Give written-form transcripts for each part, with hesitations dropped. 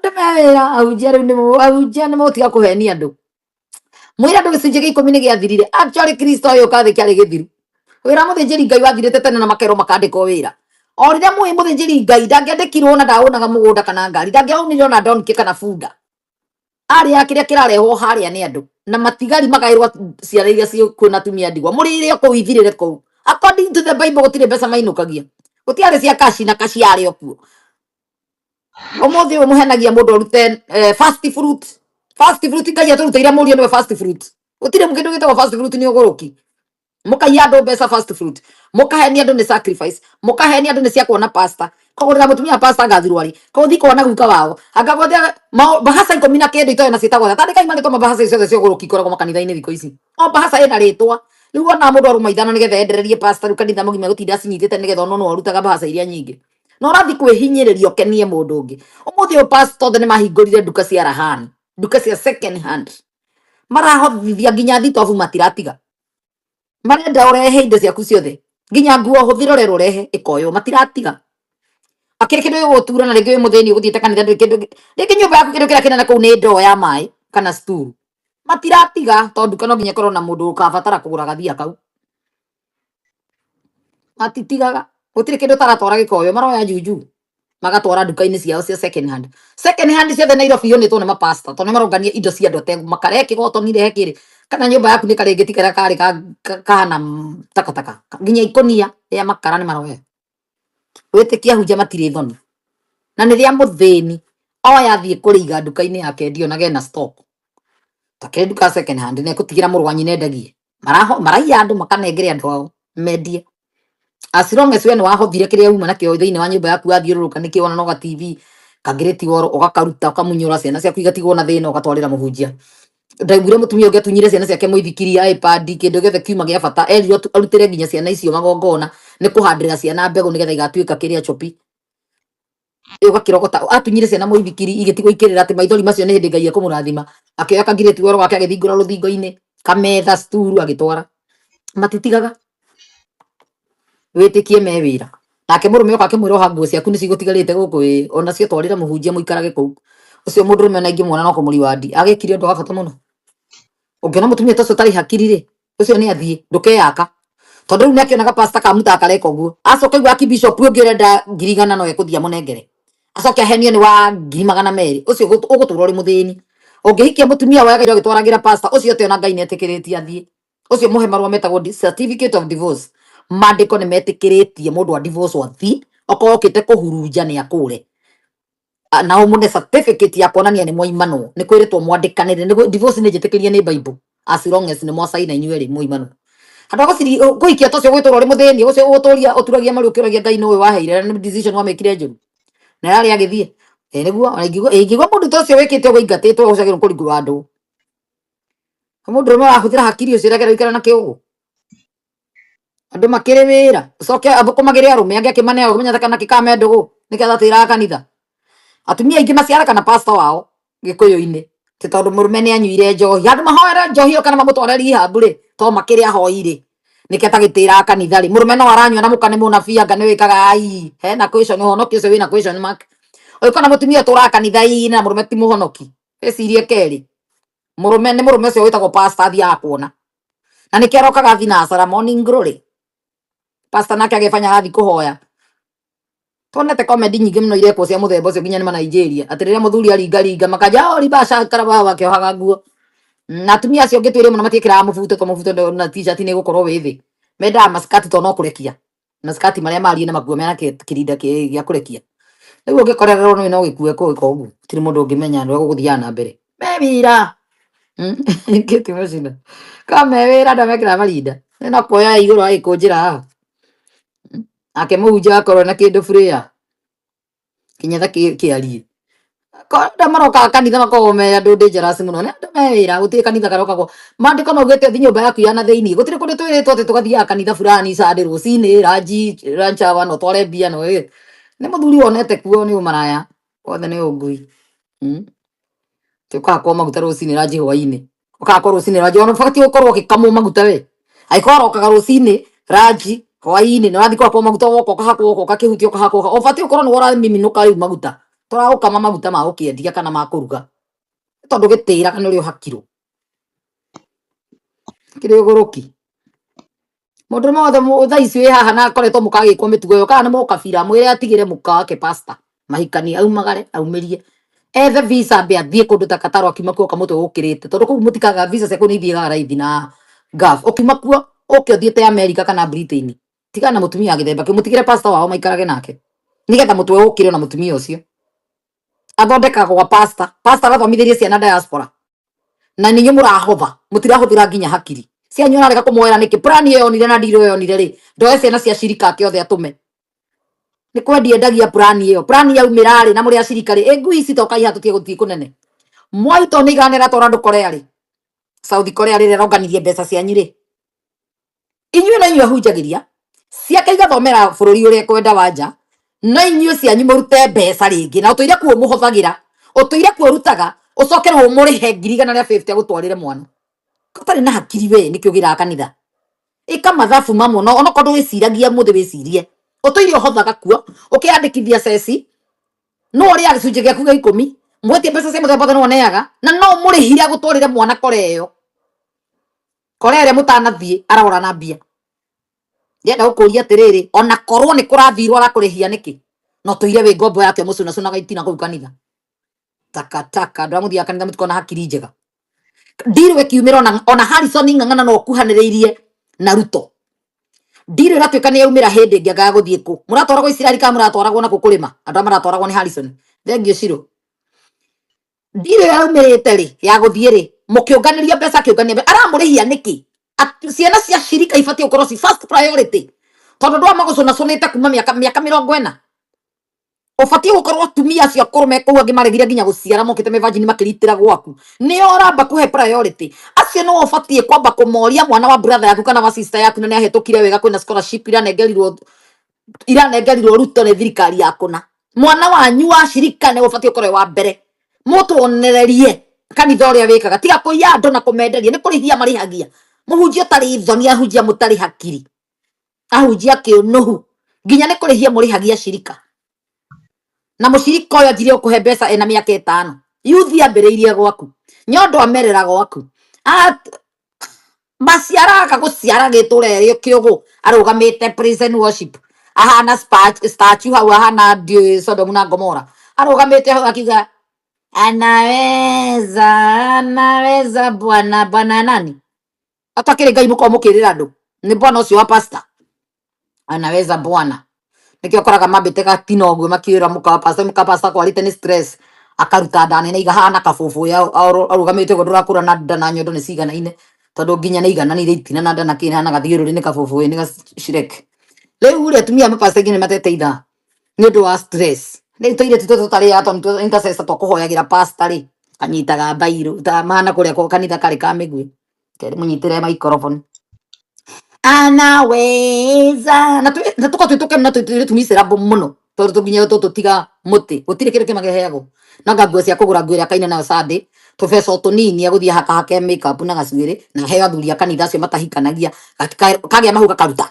Andũ me wĩra, ahunjia rĩu nĩ ahunjia nĩ mũtiga kũhenia andũ. Mwĩre andũ gĩcunjĩ gĩa ikũmi nĩ gĩathirire. Actually Kristo agĩũka thĩ kĩarĩ gĩthiru. Wĩra wa mũthĩnjĩri Ngai wathirĩte tene na makerwo makandĩkwo wĩra. O rĩrĩa mũĩ mũthĩnjĩri Ngai ndangĩandĩkirwo na ndaũnaga mũgũnda kana ngari, ndangĩaunire ona donkey kana bunda. Arĩaga kĩrĩa kĩrarehwo harĩa nĩ andũ na matigari magaĩrwo ciana iria ciĩkuo na atumia a ndigwa. Mũrĩre o kũu ithirĩre kũu. According to the Bible gũtirĩ mbeca mainũkagia. Gũtiarĩ cia kaci na kaci yarĩ o kuo. Ũmũthĩ ũyũ mũhenagia mũndũ arute first fruit. First fruit Ngai atũrutĩire mũriũ nĩwe first fruit. Gũtirĩ kĩndũ gĩtagwo first fruit nĩ ũgũrũki. Mũkaiya andũ mbeca first fruit. Mũkahenia andũ nĩ sacrifice. Mũkahenia andũ nĩ cia kuona pastor. Kũgũrĩra mũtumia pastor ngathirwarĩ. Kũthi kuona guka wao. Anga gũthia bahaca ikũmi na kĩndũ itoĩ na ciĩtagwo atĩa. Tandĩkai marĩtwa ma bahaca icio ciothe cia ũgũrũki ikoragwo makanitha-inĩ thikũ ici. O bahaca ĩna rĩtwa. Rĩu wonaga mũndũ arũma ithano nĩgetha endererie pastor rĩu kanitha mũgima gũtinda acinyitĩte nĩgetha onwo nĩwe ũrutaga bahaca iria nyingĩ. Na ũrathiĩ kwĩhinyĩrĩria ũkenie mũndũ ũngĩ. Ũmũthĩ ũyũ pastor othe nĩmahingũrire nduka cia rahani. Nduka cia second hand. Marahothithia nginya thitobu matiratiga. Marenda ũrehe indo ciaku ciothe. Nginya nguo hũthĩre ũrerwo ũrehe ĩkoywo matiratiga. Akĩrĩ kĩndũ gĩgũgũtura na rĩngĩ wĩ mũthĩni ũgũthiĩte kanitha ndũrĩ kĩndũ rĩngĩ nyũmba yaku kĩndũ kĩrĩa kĩnene kũu nĩ ndoo ya maĩ kana sturu. Matiratiga tondũ nduka no nginya ĩkorwo na mũndũ ũkabatara kũgũra gathia kau. Matitigaga. Gũtirĩ kĩndũ ũtaratwara gĩkoyo maroya juju magatwara nduka-inĩ ciao cia second hand. Second hand ciothe Nairobi iyũnĩtwo nĩ mapasta tondũ nĩ marongania indo cia andũ ategũ makarehe kĩgotoni rehe kĩrĩ kana nyũmba yaku nĩ karĩngĩti karĩa karĩ kahana takataka nginya ikũnia rĩa makara nĩ maroya. Wĩtĩkie ahunjia matirĩ thoni na nĩ rĩa mũthĩni oya athiĩ kũrĩiga nduka-inĩ yake endio na gena stock. Takĩrĩ nduka ya second hand na ĩgũtigĩra mũrũ wa nyina endagie. Maraho maraiya andũ makanengere andũ ao mendie. As long as we nĩ wahothire kĩrĩa uma nakĩo thĩinĩ wa nyũmba yaku wathiũrũrũka nĩkĩo wona no ga TV kangĩrĩti woro ũgakaruta ũkamunyũra ciana ciaku igatigwo na thĩna ũgatwarĩra mũhunjia. Ndaiguire mũtumia ũngĩ atunyire ciana ciake mũithikiri iPad kĩndũ gĩothe kiuma gĩa bata erirwo arutĩre nginya ciana icio magongona nĩ kũhandĩra ciana mbegũ nĩgetha igatuĩka kĩrĩa chopi. Ũgakĩrogota atunyire ciana mũithikiri igĩtigwo ikĩrĩra atĩ maithori macio nĩ hĩndĩ Ngai ekũmũrathima. Akĩoya kangirĩti woro gake agĩthingũra rũthingo-inĩ kametha sturu agĩtwara. Matitigaga. Wĩtĩkie me wĩra. Nake mũrũme oka akĩmwĩra oha nguo ciaku nĩcio igũtigarĩte gũkũ ĩ onacio twarĩra mũhunjia mũikarage kũu. Ũcio mũndũrũme ona ingĩmuona no kũmũriwandi. Agĩkire ũndũ wa bata mũno. Ũngĩona mũtumia ta ũcio ũtarĩ hakiri rĩ, ũcio nĩ athiĩ ndũkeyaka. Tondũ rĩu nĩ akĩonaga pastor kamutaga kareka ũguo. Acoka aigua archbishop ũngĩ ũrenda 100,000 no ekũthiĩ amũnengere. Acoke ahenio nĩ wa 200,000. Ũcio ũgũtũra ũrĩ mũthĩni. Ũngĩhikia mũtumia woyaga indo agĩtwaragĩra pastor ũcio ũteona Ngai nĩ etĩkĩrĩtie athiĩ. Ũcio mũhe marũa metagwo certificate of divorce. Mandĩko nĩ metĩkĩrĩtie mũndũ a divorce athiĩ okorwo okĩte kũhurunja nĩ akũre. Na ũmũne certificate ya kuonania nĩ mwaimanwo nĩ kwĩrĩtwo mwandĩkanĩre nĩ divorce nĩ njĩtĩkĩrie nĩ Bible as long as nĩ mwacaina inyuĩ erĩ mwaimanwo. Handũ ha gũciri kũhikia ta ũcio ũgwĩtũra ũrĩ mũthĩni ũcio ũgũtũria ũturagia maru ũkĩũragia Ngai nũ ũyũ waheire na nĩ decision wamĩkire njũru. Na yarĩ agĩthiĩ. Ĩ nĩguo ona ingĩigua mũndũ ta ũcio wĩkĩte ũguo aingatĩtwo ũcagĩrwo kũringwo handũ. Mũndũ ũrĩa ũrahũthĩra hakiri ũcio ũrĩa ũikara na kĩũgũ. Andũ makĩrĩ wĩra ũcoke athũkũmagĩre arũme angĩ akĩmaneaga ũkĩmenya kana kĩkame ndũgũ nĩkĩo atĩraga kanitha. Atumia aingĩ maciaraga na pastor wao gĩkũyũ-inĩ ti tondũ mũrũme nĩ anyuire njohi handũ mahoere njohi ĩyo kana mamũtware rehab rĩ to makĩrĩ ahoi rĩ nĩkĩo atagĩtĩraga kanitha rĩ mũrũme no aranyua na mũka nĩ mũnabii anga nĩ wĩkaga ai hena question ũhonoki ũcio wĩna question mark. Ũngĩkona mũtumia ũtũraga kanitha-inĩ na mũrũme ti mũhonoki wĩcirie kerĩ mũrũme nĩ mũrũme ũcio wĩtagwo pastor athiaga kuona na nĩkĩo arokaga thinacara morning glory pastor nake agebanya agathiĩ kũhoya. Tuonete comedy nyingĩ mũno irekwo cia mũthemba ũcio nginya nĩ ma Nigeria atĩ rĩrĩa mũthuri aringaringa makanja oh ribasha karaba wakĩohaga nguo na atumia acio ũngĩtuĩria mũno matiĩkĩraga mũbuto to mũbuto na t-shirt nĩ gũkorwo wĩ thĩ mendaga maskati to no kũrekia maskati marĩa mariĩ na makuo mena kĩrinda gĩa kũrekia rĩu ũngĩkorererwo nĩ no gĩkue kũgĩka ũguo gũtirĩ mũndũ ũngĩmenya ũrĩa gũgũthiaga na mbere me wĩra kĩti mũcina ka me wĩra andũ mekĩraga marinda no kuoya igũrũ agĩkũnjĩra haha nake mũhunjia akorwo na kĩndũ frea kinyatha kĩariĩ andũ marokaga kanitha makoragwo me andũ dangerous mũno nĩ andũ me wĩra gũtirĩ kanitha karokagwo maandĩko maugĩte thi nyũmba yaku ya na thĩinĩ gũtirĩ kũndũ twĩrĩtwo atĩ tũgathiaga kanitha fulani Sunday rũcinĩ ranji lunch hour no tware mbia no ĩ nĩ mũthuri wonete kuo nĩ ũmaraya wothe nĩ ũngui. Ũkahakwo maguta rũcinĩ ranji hwainĩ ũkahakwo rũcinĩ ranji ona ũbatiĩ gũkorwo ũgĩkamwo maguta we angĩkorwo ũrokaga rũcinĩ ranji hwainĩ na ũrathiĩ kũhakwo maguta woka ũkahakwo woka ũgakĩhutia ũkahakwo ũbatiĩ gũkorwo nĩwe ũramiminũka rĩu maguta. Tũragũkama maguta ma gũkĩendia kana ma kũruga. Tondũ gĩtĩraga nĩ ũrĩa ũhakirwo. Kĩrĩ ũgũrũki. Mũndũrũme wothe thaa ici wĩ haha na akoretwo mũkagĩkwo mĩtugo ĩyo kana nĩ mũkabira mwĩre atigĩre mũka wake pastor mahikanie aumagare aumĩrie ethe visa ambe athiĩ kũndũ ta Qatar akiuma kuo kamũtwe gũkĩrĩte tondũ kũu mũtikaga visa cia kũu nĩ ithiĩgaga raithi na Gulf ũkiuma kuo ũke ũthiĩte America kana Britain tigana na mũtumia wa gĩthemba kĩu mũtigĩre pastor wao maikarage nake nĩgetha mũtwe ũkĩre na mũtumia ũcio athondekagwo gwa pastor pastor agathomithĩrie ciana diaspora na nĩ inyuĩ mũrahotha mũtirahũthĩra nginya hakiri cianyu ararega kũmoera nĩkĩ plan ĩyo yonire na ndiro yonire rĩ ndoe ciana cia cirika ake othe atũme nĩ kwendia endagia plan ĩyo plan yaumĩra rĩ na mũrĩ acirika rĩ ĩ ngui ici toka iha tũtige gũthiĩ kũnene mwai to nĩ iganĩra twara andũ Korea rĩ South Korea rĩrĩa aronganirie mbeca cianyu rĩ inyuĩ no inyuĩ ahunjagĩria ciake igathomera bũrũri ũrĩa kwenda wa nja no inyuĩ cianyu mũrute mbeca rĩngĩ na ũtũire kuo mũhothagĩra ũtũire kuo ũrutaga ũcoke rĩu ũmũrĩhe 150,000 agũtwarĩre mwana ũtarĩ na hakiri we nĩkĩo ũgĩraga kanitha ĩka mathabu mamwe no onokorwo ndũwĩciragia mũthĩ wĩcirie ũtũire ũhothaga kuo ũkĩandĩkithia ceci no ũrĩa gĩcunjĩ gĩaku gĩa ikũmi mwĩtie mbeca cia mũthemba wothe nĩwoneaga na no mũrĩhire agũtwarĩre mwana Korea ĩyo Korea ĩrĩa mũtanathiĩ arahũra na mbia ndĩrenda gũkũria atĩrĩrĩ ona korwo nĩ kũrathirwo arakũrĩhia nĩkĩ no tũire wĩ ngombo yake mũcunacunaga itina kũu kanitha takataka andũ arĩa mũthiaga kanitha mũtikona hakiri njega ndirũ ĩkiumĩra ona Harrison Ng'ang'ana no ũkuhanĩrĩirie na Ruto ndirũ ĩratuĩka nĩ yaumĩra hĩndĩ ĩngĩ anga ya gũthiĩ kũ mũratwaragwo Isiraeli kana mũratwaragwo nakũ kũrĩma andũ arĩa maratwaragwo nĩ Harrison thengiũ Shiro ndirũ yaumĩrĩte rĩ ya gũthiĩ rĩ mũkĩũnganĩria mbeca akĩũngania mbeca aramũrĩhia nĩkĩ ciana cia shirika ibatiĩ gũkorwo ci first priority tondũ ndwa magũcũnacũnĩte kuma mĩaka 40 ũbatiĩ gũkorwo atumia acio akũrũ me kũu angĩ maregire nginya gũciara mokĩte me virgin makĩritĩra gwaku nĩo ũramba kũhe priority acio nĩo ũbatiĩ kwamba kũmoria mwana wa brother yaku kana wa sister yaku na nĩahĩtũkire wega kwĩna scholarship iranengerirwo Ruto nĩ thirikari ya kũna mwana wanyu wa shirika nĩwe ũbatiĩ ũkorwo wĩ wa mbere mũtuonererie kanitha ũrĩa wĩkaga tiga kũiya andũ na kũmenderia nĩ kũrĩhia marĩhagia mũhunjia ũtarĩ thoni ahunjia mũtarĩ hakiri ahunjia kĩũnũhu nginya nĩ kũrĩhia mũrĩhagia shirika na mũcirika ũyũ anjirie ũkũhe mbeca ena mĩaka 5 yuthi ambĩrĩirie gwaku nyondo amerera gwaku maciaraga gũciara gĩtũra ĩrĩ kĩũgũ arũgamĩte prison worship ahana statue hau ahana ndiũĩ Sodomu na Gomora arũgamĩte hau akiuga anaweza anaweza bwana bwana nani atakĩrĩ ngai mũkorwo mũkĩrĩra andũ nĩ bwana ũcio wa pastor anaweza bwana nĩkĩo ũkoraga mambĩte gatina ũguo makĩra mũka wa pastor mũka wa pastor kwarĩte nĩ stress akaruta nda nene igahana kabũbũ arũgamĩte ũguo ndũrakũra na nda na nyondo nĩ ciganaine tondũ nginya nĩ igananire itina na nda na kĩna na gathiũrũrĩ nĩ kabũbũ nĩ gacirek rĩu rĩ atumia a mapasta aingĩ nĩ matete ithaa nĩ ũndũ wa stress rĩu tũirĩtu tũtũ tũtarĩaga tondũ intercessor twakũhoyagĩra pastor rĩ kanyitaga mbairũ ta mahana kũrĩa kwa kanitha karĩ ka mĩguĩ Kere mũnyitĩre microphone anaweza na na tuko twĩ na tũirĩtu miserable mũno tondũ tũnginya tũtũ tiga mũtĩ gũtirĩ kĩndũ kĩmwe kĩheagwo no anga nguo cia kũgũra nguo ĩrĩa akaina nayo Sunday tũbeca o tũnini agũthiĩ hakahake makeup na gacuĩrĩ na heo athuri a kanitha acio matahikanagia kagĩa mahu gakaruta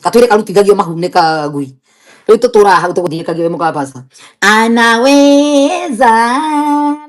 gatwĩre karutithagio mahu nĩ kagui rĩu tũtũraga hau tũgũthiĩkagio wĩ mũka pastor anaweza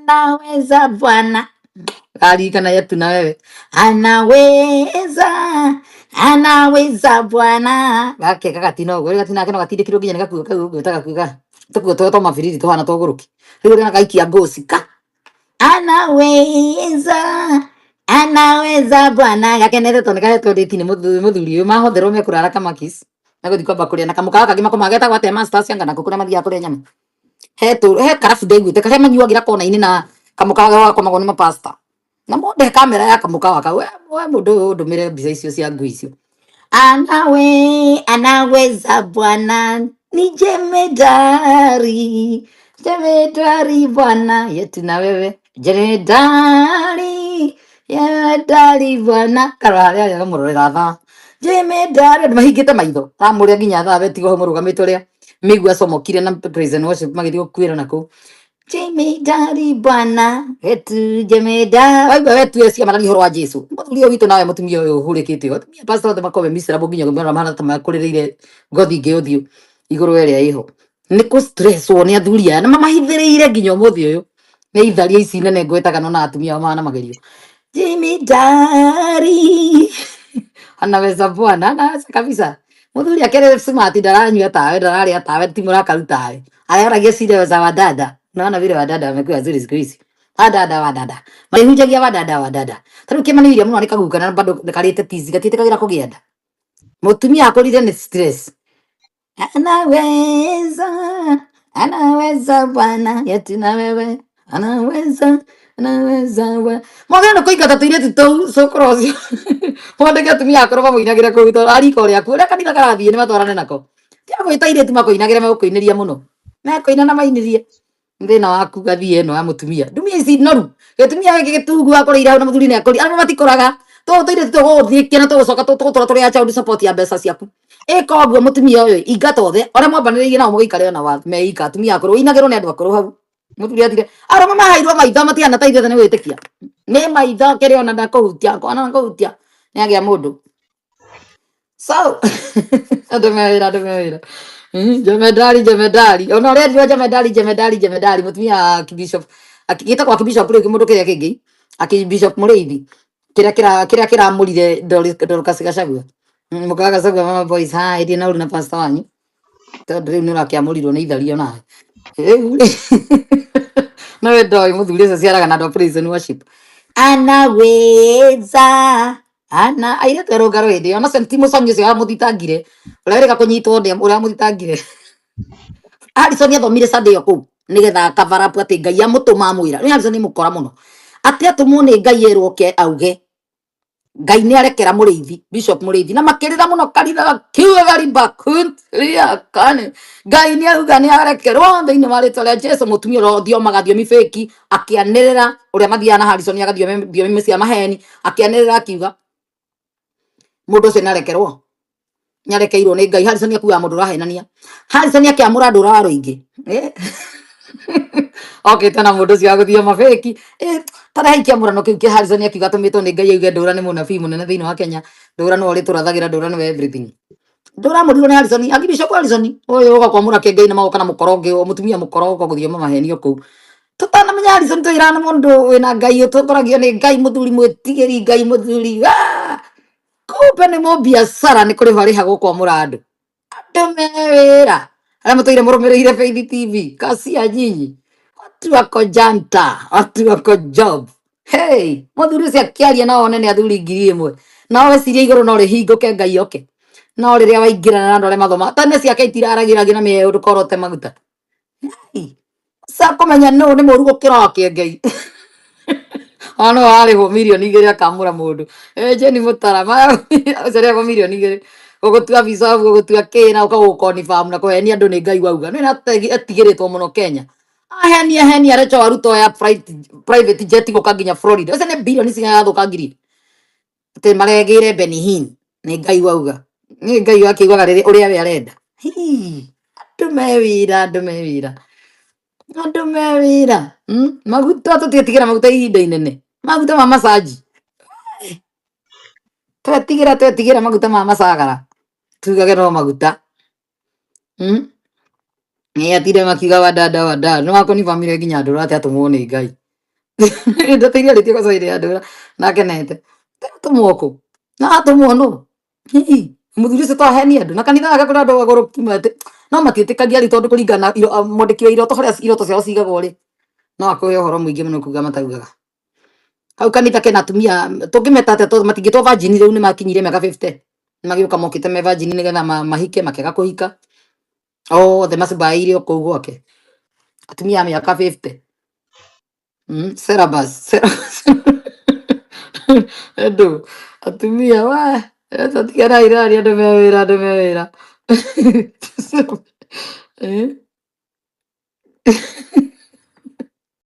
anaweza bwana karirikana yetu na wewe anaweza anaweza bwana gake gagatina ũguo rĩu gatina gake no gatindĩkirwo nginya nĩ gakuo kau ũguo ta gakuo ga tũkuo tũrĩa twa mabiriri tũhana twa ũgũrũki rĩu ũrĩa gaikia ngoci ka anaweza anaweza bwana gakenete tondũ nĩkahetwo date nĩ mũthuri ũyũ mahotherwo mekũrara kamakis megũthiĩ kwamba kũrĩa na kamũkawa kangĩ makomaga getagwo atĩa masters anga nako kũrĩa mathiaga kũrĩa nyama he tũ he karabu ndaiguĩte karĩa manyuagĩra kona-inĩ na kamũkawa gakomagwo nĩ mapasta na mũndũ kamera ya kamũkawa kau we mũndũ ũyũ ũndũmĩre mbica icio cia ngui icio anawe anaweza bwana ni jemedari jemedari bwana yetu na wewe jemedari jemedari bwana karora harĩa arĩ akamũrorera thaa jemedari andũ mahingĩte maitho ramũrĩa nginya thaa wetigo hau mũrũgamĩte ũrĩa mĩigua acomokire na praise and worship magĩthiĩ gũkuĩra na kũu jemedari bwana wetu jemedari waigua wetu ecia mararia ũhoro wa Jesu mũthuri ũyũ witũ nawe mũtumia ũyũ ũhũrĩkĩte ũyũ atumia pastor othe makoragwo me miserable nginya ũngĩmera mahana ta makũrĩrĩire ngothi ingĩ ũthiũ igũrũ ĩrĩa ĩho Nĩ kũ stresswo nĩ athuri aya na mamahithĩrĩire nginya ũmũthĩ ũyũ. Nĩ itharia ici nene ngwetaga nona atumia ao mahana magerio. Jimmy Dari anaweza bwana, anaweza kabisa. Muthuri akĩrĩ smart, ndaranyua tawe, ndararĩa tawe, ti mũrakaru tawe. Ayoragia cire za wadada. Unaona vile wadada wamekuwa wazuri siku hizi. Wadada wadada. Marĩhunjagia wadada wadada. Ta rĩu kĩmanĩirie mũno nĩ kaguka na bado karĩte tizi gatiĩtĩkagĩra kũgĩa nda. Mũtumia akũrire nĩ stress. Anaweza, anaweza Bwana yetu na wewe, anaweza, anaweza we. Mwagĩrĩirwo nĩ kũingata tũirĩtu tũu cũkũrũ ũcio. Mwandĩke atumia akũrũ mamũinagĩre kũu tondũ a rika o rĩaku ũrĩa kanitha karathiĩ nĩ matwarane nako. Tiga gwĩta airĩtu makũinagĩre megũkũinĩria mũno. Mekũina na mainĩrie. Thĩna waku gathiĩ ĩno ya mũtumia. Ndumia ici noru. Gĩtumia gĩkĩ gĩtungu akũrĩire hau na mũthuri nĩ akũrire. Arũme matikũraga. Tũũ tũirĩtu tũgũgũthiĩkia na tũgũcoka tũgũtũra tũrĩ a child support ya mbeca ciaku. Ĩka ũguo mũtumia ũyũ ingata othe arĩa mwambanĩrĩirie nao mũgĩikare ona wa meika atumia akũrũ ũinagĩrwo nĩ andũ akũrũ hau. Mũthuri athire arũme maheirwo maitho matihana ta ithuĩ nĩ gwĩtĩkia. Nĩ maitho kĩrĩa ona ndakũhutia ona ndakũhutia nĩ agĩa mũndũ. So andũ me wĩra andũ me wĩra. Jemedari jemedari ona ũrĩa erirwo jemedari jemedari jemedari mũtumia wa Archbishop gĩtagwo Archbishop rĩu kĩmũndũ kĩrĩa kĩngĩ Archbishop Mũrĩithi kĩrĩa kĩra kĩrĩa kĩramũrire Dorcas Gachagua. Mũka wa Gachagua mama boys hi ndĩ na ũru na pastor wanyu tondũ rĩu nĩ ũrakĩamũrirwo nĩ itharia onawe. Rĩu rĩ no we ndoĩ mũthuri ũcio ciaraga na andũ a praise and worship. Anaweza ana airĩtu arũngarũ hĩndĩ ĩyo na ti mũcong'i ũcio wamũthitangire ũrĩa wĩrĩga kũnyitwo nĩ ũrĩa wamũthitangire. Harrison athomire Sunday ĩyo kũu nĩgetha cover up atĩ Ngai amũtũma amwĩra. Nĩ Harrison nĩ mũkora mũno. Atĩ atũmwo nĩ Ngai erwo oke auge Ngai nĩ arekera mũrĩithi Bishop Mũrĩithi na makĩrĩra mũno kanitha makiugaga ribakuntiria kane Ngai nĩ auga nĩ arekerwo thĩinĩ wa rĩtwa rĩa Jesu. Mũtumia ũrĩa ũthiomaga thiomi fake akĩanĩrĩra ũrĩa mathiaga na Harrison agathiomi thiomi cia maheni akĩanĩrĩra akiuga mũndũ ũcio nĩ arekerwo nĩ arekeirwo nĩ Ngai. Harrison akuaga mũndũ ũrahenania. Harrison akĩamũra andũ ũra rũingĩ. Okĩte na mũndũ ũcio wa gũthioma fake. Tarehei kĩamũrano kĩu kĩa Harrison akiuga atũmĩtwo nĩ Ngai auge Ndũra nĩ mũnabii mũnene thĩinĩ wa Kenya. Ndũra nĩwe ũrĩtũrathagĩra, Ndũra nĩwe everything. Ndũra amũrirwo nĩ Harrison, Archbishop Harrison ũyũ ũga kwamũra kĩ Ngai na magoka na mũkoro ũngĩ, mũtumia mũkoro ũka gũthioma mahenio kũu. Tũtanamenya Harrison twĩraga nĩ mũndũ wĩna Ngai ũtongoragio nĩ Ngai mũthuri mwĩtigĩri Ngai mũthuri. Ah! Kumbe nĩ mũbiacara nĩ kũrĩhwo arĩhagwo kwamũra andũ. Andũ me wĩra. Arĩa mũtũire mũrũmĩrĩire Faith TV, kacia nyinyi. Watu wako janta, watu wako job. Hey, mũthuri ũcio akĩaria na one nĩ athuri 1,000. No wecirie igũrũ no rĩhingũke Ngai oke. No rĩrĩa waingĩrana na andũ arĩa mathoma, tene ciake itiraragĩragia na mĩeũ ndũkorote maguta. Sa kũmenya nũ nĩ mũru gũkĩra wa Kĩengei. Ona no arĩhwo 2 mirioni akamũra mũndũ. Jeni Mũtara, ũcio arĩhagwo 2 mirioni gũgũtua bishop, gũgũtua kĩ na ũkagũkonifam na kũhenia andũ nĩ Ngai wauga. Nĩ atigĩrĩtwo mũno Kenya. Ahenia henia Rachel Ruto ya private jet gũka nginya Florida. Ũcio nĩ bilioni cigana yathũkangirie. Atĩ maregĩire Benny Hinn. Nĩ Ngai wauga. Nĩ Ngai akiugaga rĩrĩa ũrĩa we arenda. Hii, andũ me wĩra, andũ me wĩra. Andũ me wĩra. Maguta tũtigetigĩra maguta ihinda inene. Maguta ma massage. Twetigĩra twetigĩra maguta ma macagara. Tugage no maguta. Nĩ atinde makiuga wadada wadada. Nĩ wakonifamire nginya ndũra atĩ atũmwo nĩ Ngai. Ndeto iria arĩtie kwa ya ndũra na akenete. Atũmwo kũ? Na atũmwo nũ? Hihi mũthuri ũcio tohenia andũ na kanitha wake kũrĩ andũ agũrũki mate no matiĩtĩkagia rĩ tondũ kũringana na mwandĩki wa iroto harĩa iroto ciao cigagwo rĩ no akũhe ũhoro mũingĩ mũno kuga mataugaga. Hau kanitha kena atumia tũngĩmeta atĩa tondũ matingĩtwo virgin rĩu nĩ makinyirie mĩaka 50 magĩũka mokĩte me virgin nĩgetha mahike makĩaga kũhika othe macubaĩire o kũu gwake atumia a mĩaka 50. Serabas Serabas andũ atumia wa tiganai nani andũ me wĩra andũ me wĩra.